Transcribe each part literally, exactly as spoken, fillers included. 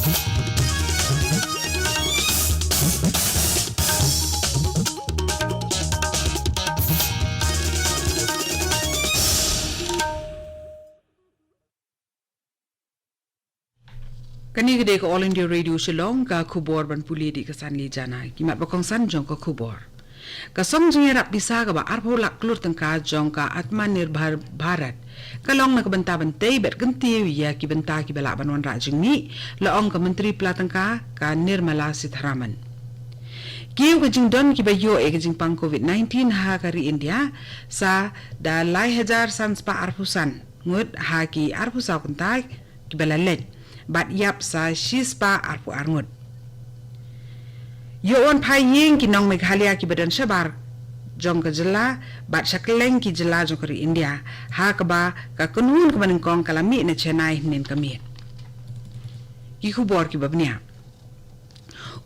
Kane ka dei ka All India Radio Shillong, ka khubor ban pule da ka Sanli Jana. Ki mat ba kongsan jong ka khubor. Ka song jingïarap pisa kaba arphew lak klur tyngka jong ka Atmanirbhar Bharat ka long na ka bynta ban tei bad kyntiew ïa ki bynta kiba lah ban wanrah jingmih, la ong ka Myntri Pla Tyngka ka Nirmala Sitharaman. Kiew ka jingdon kiba ïoh ïa ka jingpang COVID nineteen ha ka ri India sa da lai hajar san spah arphew san ngut ha ki arphew saw kynta kiba la leit, bad ïap sa shi spah arphew ar ngut. Ïoh wan phai ïing ki nong Meghalaya kiba don shabar jong ka jylla bad sha kylleng ki jylla jong ka ri India, ha kaba ka kynhun kaba nyngkong ka la mih na Chennai hynnin ka miet. Ki khubor kiba bniah.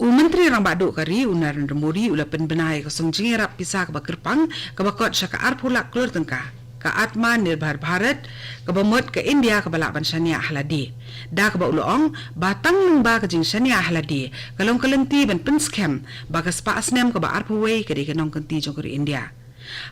U Myntri Rangbah Duh ka ri, u Narendra Modi, u la pynbna ïa ka song jingïarap pisa kaba kyrpang kaba kot sha ka arphew lak klur tyngka, ka Atmanirbhar Bharat, kaba mut ka India kaba lah ban shaniah ha lade. Da kaba u la ong ba tang lyngba ka jingshaniah ha lade ka long ka lynti ban pynskhem ba ka spah snem kaba arphew wei ka dei ka nongkynti jong ka ri India.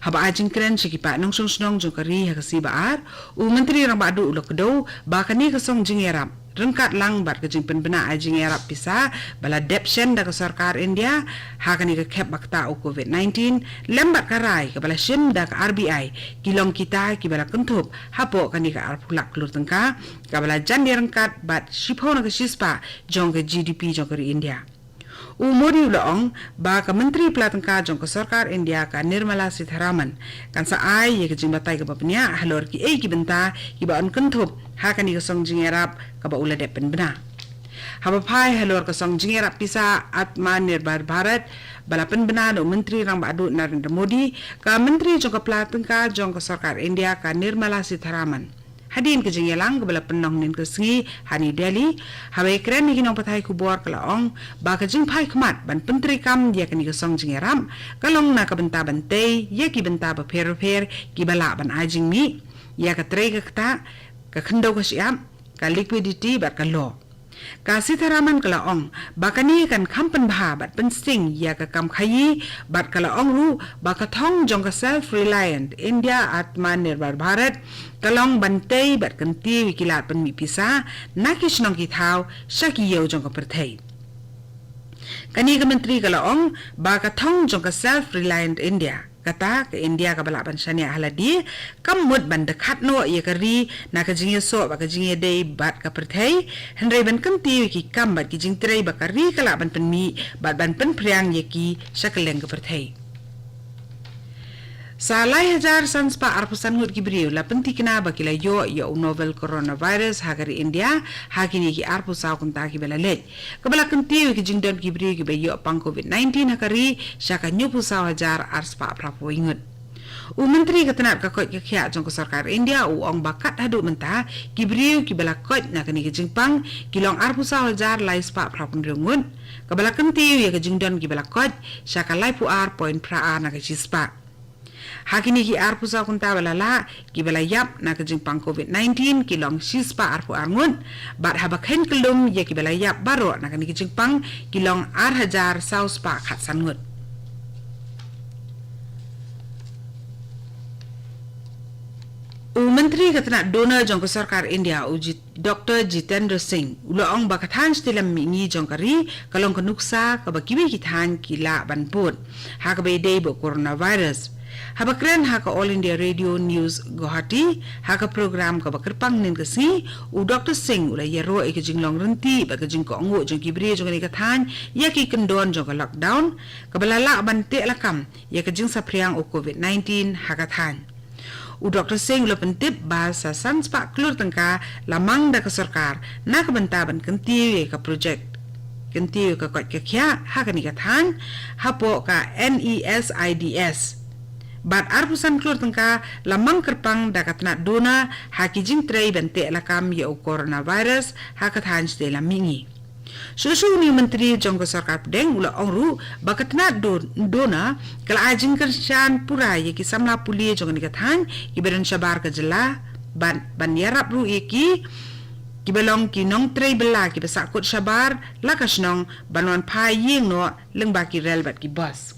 Haba ai jingkren sha ki paid nongshong shnong jong ka ri ha ka sngi ba ar, u Myntri Rangbah Duh u la kdew ba kane ka song jingïarap ryngkat lang bad ka jingpynbna ai jingïarap pisa ba la dep shen da ka sorkar India ha kane ka khep ba ktah u COVID nineteen, lem bad ka rai kaba la shim da ka R B I, ki long kita kiba la kynthup hapoh kane ka arphew lak klur tyngka kaba la jan ïaryngkat bad shiphew na ka shispah jong ka G D P jong ka ri India. U Modi u la ong ba ka Myntri Pla Tyngka jong ka sorkar India ka Nirmala Sitharaman kan sa ai ïa ka jingbatai kaba bniah halor kiei ki bynta kiba yn kynthup ha kane ka song jingïarap kaba u la dep pynbna. Haba phai halor ka song jingïarap pisa Atmanirbhar Bharat ba la pynbna da u Myntri Rangbah Duh Narendra Modi, ka Myntri jong ka Pla Tyngka jong ka sorkar India ka Nirmala Sitharaman, hadien ka jingïalang kaba la pynlong hynnin ka sngi ha New Delhi, haba ïakren ïa ki nongpathai khubor ka la ong ba ka jingphai khmat ban pyntreikam ïa kane ka song jingïarap ka long na ka bynta ban tei ïa ki bynta bapher bapher kiba lah ban ai jingmih, ïa ka trei ka ktah, ka khyndew ka shyiap, ka liquidity bad ka law. Ka Sitharaman ka la ong ba kane kan kham pynbha bad pynsting ïa ka kam khaïi, bad ka la ong ruh ba ka thong jong ka Self Reliant India Atmanirbhar Bharat ka long ban tei bad kyntiew ïa ki lad pynmih pisa na ki shnong ki thaw sha ki ïew jong ka pyrthei. Kane ka Myntri ka la ong ba ka thong jong ka Self Reliant India, kata ka India kaba lah ban shaniah ha lade, kam mut ban dkhat noh ïa ka ri na ka jingïasoh bad ka jingïadei bad ka pyrthei, hynrei ban kyntiew ïa ki kam bad ki jingtrei ba ka ri ka lah ban pynmih bad ban pynphriang ïa ki sha kylleng ka pyrthei. Sa lai hajar san spah arphew san ngut ki briew la pynthikna ba ki la ïoh ïa u novel coronavirus ha ka ri India ha kine ki arphew saw kynta kiba la leit, kaba la kyntiew ïa ki jingdon ki briew kiba ïoh pang COVID nineteen ha ka ri sha ka hynñiewphew saw hajar ar spah phra phew wei ngut. U Myntri ka tnat ka koit ka khiah jong ka sorkar India u ong ba kat haduh mynta ki briew kiba la koit na kane ka jingpang ki long arphew saw hajar lai spah phra phew hynriew ngut, kaba la kyntiew ïa ka jingdon kiba la koit sha ka laiphew ar point phra ar na ka shispah. Ha kine ki arphew saw kynta ba la lah, kiba la ïap na ka jingpang COVID nineteen ki long shispah arphew ar ngut, bad haba khein kyllum ïa kiba la ïap baroh na kane ka jingpang ki long ar hajar saw spah khatsan ngut. U Myntri ka tnat duna jong ka sorkar India, u Jit-, Doctor Jitendra Singh, u la ong ba ka thaiñ shatei lam mihngi jong ka ri ka long ka nuksa kaba kiwei ki thaiñ ki lah ban bud ha kaba ïadei bad coronavirus. Haba kren ha ka All India Radio News Guwahati ha ka program kaba kyrpang hynnin ka sngi, u Doctor Singh u la ïaroh ïa ka jinglong ryntih bad ka jingkohnguh jong ki briew jong kane ka thaiñ ïa ki kyndon jong ka lockdown, kaba la lah ban teh lakam ïa ka jingsaphriang u COVID nineteen ha ka thaiñ. U Doctor Singh u la pyntip ba sa san spah klur tyngka la mang da ka sorkar na ka bynta ban kyntiew ïa ka projek, kyntiew ïa ka koit ka khiah ha kane ka thaiñ hapoh ka NESIDS. Bad arphew san klur tyngka la mang kyrpang da ka tnat duna ha ki jingtrei ban teh lakam ïa u coronavirus ha ka thaiñ shatei lam mihngi. Shuh shuh une u myntri jong ka sorkar pdeng u la ong ruh ba ka tnat don-, duna ka la ai jingkyrshan pura ïa ki samla pule jong kane ka thaiñ kiba don shabar ka jylla, ban, ban ïarap ruh ïa ki, kiba long ki nongtrei bylla kiba sahkut shabar la ka shnong ban wan phai ïing noh lyngba ki rel bad ki bus.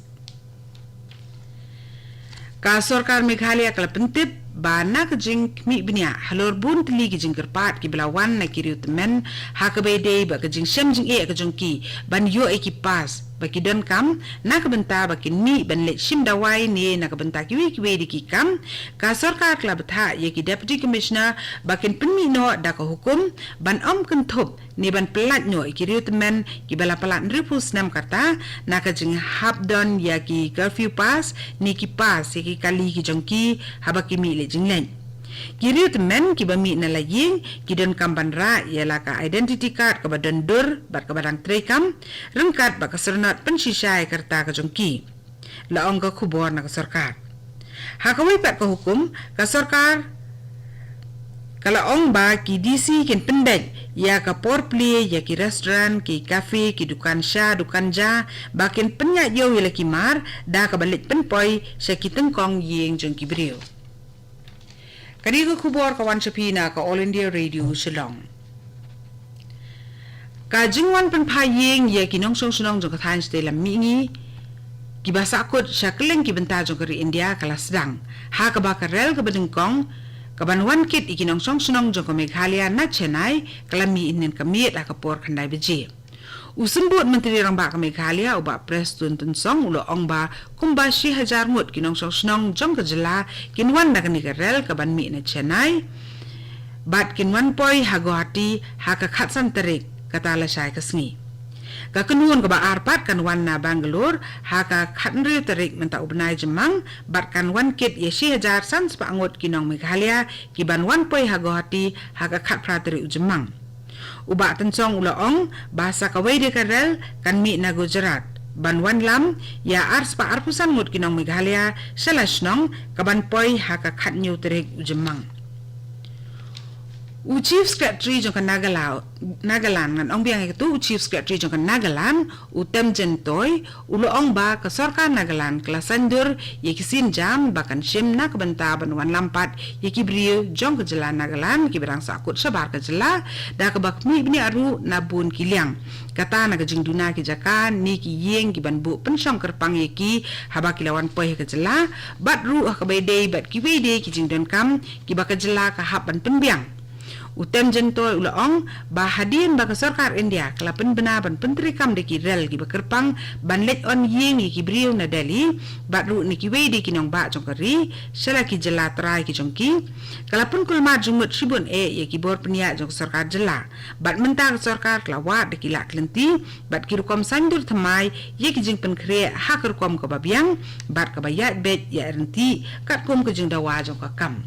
Ka sorkar Meghalaya ka la pyntip ba na ka jingkhmih bniah halor bun tylli ki jingkyrpad kiba la wan na ki riewtymmen ha kaba ïadei bad ka jingshem jingeh ka jong ki ban ïoh ïa ki pass ba ki donkam na ka bynta ba kin mih ban leit shim dawai ne na ka bynta kiwei kiwei de ki kam, ka sorkar ka la bthah ïa ki Deputy Commissioner ba kin pynmih noh da ka hukum ban ym kynthup ne ban pyllait noh ïa ki riewtymmen kiba la palat hynriewphew snem ka rta na ka jinghap don ïa ki curfew pass ne ki pass ïa ki kali ki jong ki haba ki mih leit jingleit. Ki riewtymmen kiba mih na la ïing ki donkam ban rah ïa la ka identity card kaba don dur bad kaba dang treikam ryngkat bad ka syrnod pynshisha ïa ka rta ka jong ki, la ong ka khubor na ka sorkar. Ha kawei pat ka hukum, ka sorkar ka la ong ba ki D C kin pyndait ïa ka por plie ïa ki restaurant, ki cafe, ki dukan sha, dukan ja, ba kin pynïaid ïew ïa la ki mar da kaba leit pynpoi sha ki tyngkong ïing jong ki briew. Kane ka khubor ka wan sha phi na ka All India Radio Shillong. Ka jingwan pynphai ïing ïa ki nongshong shnong jong ka thaiñ shatei lam mihngi kiba sahkut sha kylleng ki bynta jong ka ri India ka la sdang, ha kaba ka rel kaba nyngkong kaban wan kit ïa ki nongshong shnong jong ka Meghalaya na Chennai ka la mih hynnin ka miet ha ka por khyndai baje. U Symbud Myntri Rangbah ka Meghalaya, u Bah Prestone Tynsong, u la ong ba kumba shi hajar ngut ki nongshong shnong jong ka jylla kin wan na kane ka rel kaban mih na Chennai bad kin wan poi ha Guwahati ha ka khatsan tarik, kata lashai ka sngi. Ka kynhun kaba ar pat kan wan na Bangalore ha ka khathynriew tarik mynta u bnai Jymmang bad kan wan kit ïa shi hajar san spah ngut ki nong Meghalaya kiban wan poi ha Guwahati ha ka khatphra tarik u Jymmang. U Bah Tynsong u la ong ba sa kawei de ka rel kan mih na Gujarat ban wanlam ïa ar spah arphew san ngut ki nong Meghalaya sha la shnong kaban poi ha ka khathynñiew tarik u Jymmang. U Chief Secretary jong ka Nagala-, Nagaland, ngan ong biang ïa katu, u Chief Secretary jong ka Nagaland, u Temjen Toy, u la ong ba ka sorkar Nagaland ka la saiñdur ïa ki sienjam ba kan shim na ka bynta ban wanlam pat ïa ki briew jong ka jylla Nagaland kiba dang sahkut shabar ka jylla da kaba khmih bniah ruh na bun ki liang, kata na ka jingduna ki jaka ne ki ïing kiban buh pynshong kyrpang ïa ki haba ki la wan poi ha ka jylla, bad ruh ha kaba ïadei bad kiwei de ki jingdonkam kiba ka jylla ka hap ban pynbiang. U Temjen Toy u la ong ba hadien ba ka sorkar India ka la pynbna ban pyntreikam da ki rel kiba kyrpang ban leit on ïing ïa ki briew na Delhi bad ruh na kiwei de ki nongbah jong ka ri sha la ki jylla trai ki jong ki, ka la pynkulmar jingmut shibun eh ïa ki bor pynïaid jong ka sorkar jylla. Bad mynta ka sorkar ka la wad da ki lad ki lynti bad ki rukom saiñdur thymmai ïa ki jingpynkhreh ha ka rukom kaba biang bad kaba ïaid beit ïaid ryntih katkum ka jingdawa jong ka kam.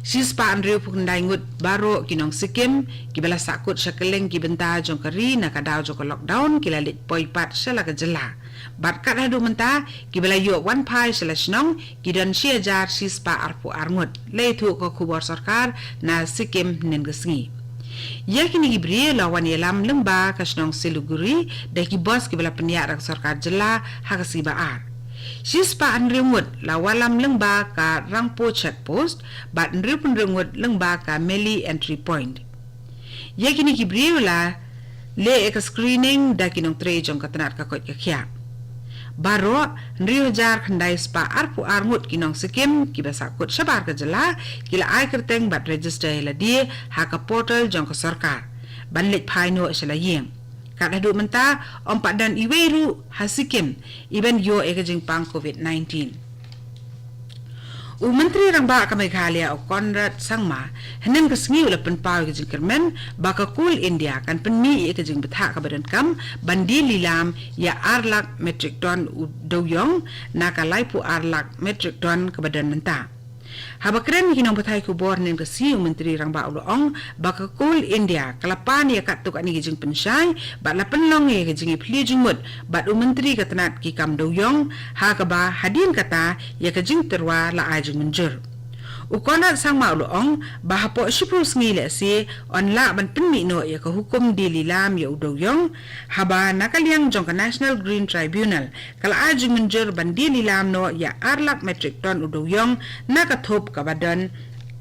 Shispah hynriewphew khyndai ngut baroh ki nong Sikkim kiba la sahkut sha kylleng ki bynta jong ka ri na ka daw jong ka lockdown ki la leit poi pat sha la ka jylla. Bad kat haduh mynta kiba la ïoh wan phai sha la shnong ki don shi hajar shispah arphew ar ngut, la ïathuh ka khubor sorkar na Sikkim hynnin ka sngi. Ïa kine ki briew la wan ïalam lyngba ka shnong Siliguri da ki bus kiba la pynïaid da ka sorkar jylla ha ka sngi ba ar. Shispah hynriew ngut la wallam lyngba ka Rangpo check post bad hynriewphew hynriew ngut lyngba ka Meli entry point. Ïa kine ki briew la leh ïa ka screening da ki nongtrei jong ka tnat ka koit ka khiah. Baroh hynriew hajar khyndai spah arphew ar ngut ki nong Sikkim kiba sahkut shabar ka jylla ki la ai kyrteng bad register ïa lade ha ka portal jong ka sorkar ban leit phai noh sha la ïing. Kat haduh mynta ym pat don iwei ruh ha Sikkim iban ïoh ïa ka jingpang covid nineteen. U Myntri Rangbah ka Meghalaya, u Conrad Sangma, hynnin ka sngi u la pynpaw ïa ka jingkyrmen ba ka Coal India kan pynmih ïa ka jingbthah kaba donkam ban die lilam ïa ar lak metric ton u dewiong na ka laiphew ar lak metric ton kaba don mynta. Haba kren ïa ki nongpathai khubor hynnin ka sngi, u Myntri Rangbah u la ong ba ka Coal India ka la pan ïa katto katne ki jingpynshai bad la pynlong ïa ka jingïaphylliew jingmut bad u Myntri ka tnat ki kam dewiong, ha kaba hadien kata ïa ka jingtyrwa la ai jingmynjur. U Conrad Sangma u la ong ba hapoh shiphew sngi lehse yn lah ban pynmih noh ïa ka hukum die lilam ïa u dewiong, haba na ka liang jong ka National Green Tribunal ka la ai jingmynjur ban die lilam noh ïa ar lak metric ton u dewiong na ka thup kaba don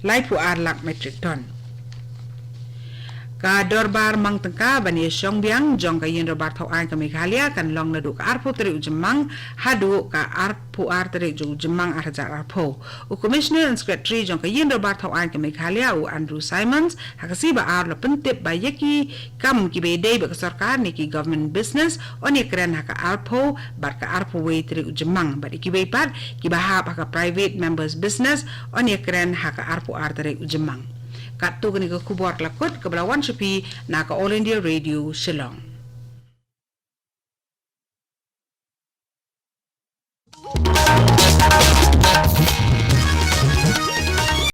laiphew ar lak metric ton. Ka dorbar mang tyngka ban ïa shong biang jong ka Ïing Dorbar Thaw Aiñ ka Meghalaya kan long naduh ka arphew tarik u Jymmang haduh ka arphew ar tarik u Jymmang ar hajar arphew. U Commissioner and Secretary jong ka Ïing Dorbar Thaw Aiñ ka Meghalaya u Andrew Simons ha ka sngi ba ar la pyntip ba ïa ki kam kiba dei bad ka sorkar ne ki government business yn ïa kren ha ka arphew bad ka arphew wei tarik u Jymmang bad ïa kiwei pat kiba hap ha ka private members business yn ïa kren ha ka arphew ar tarik u Jymmang. Katto kane ka khubor la kut kaba la wan sha phi na ka All India Radio Shillong.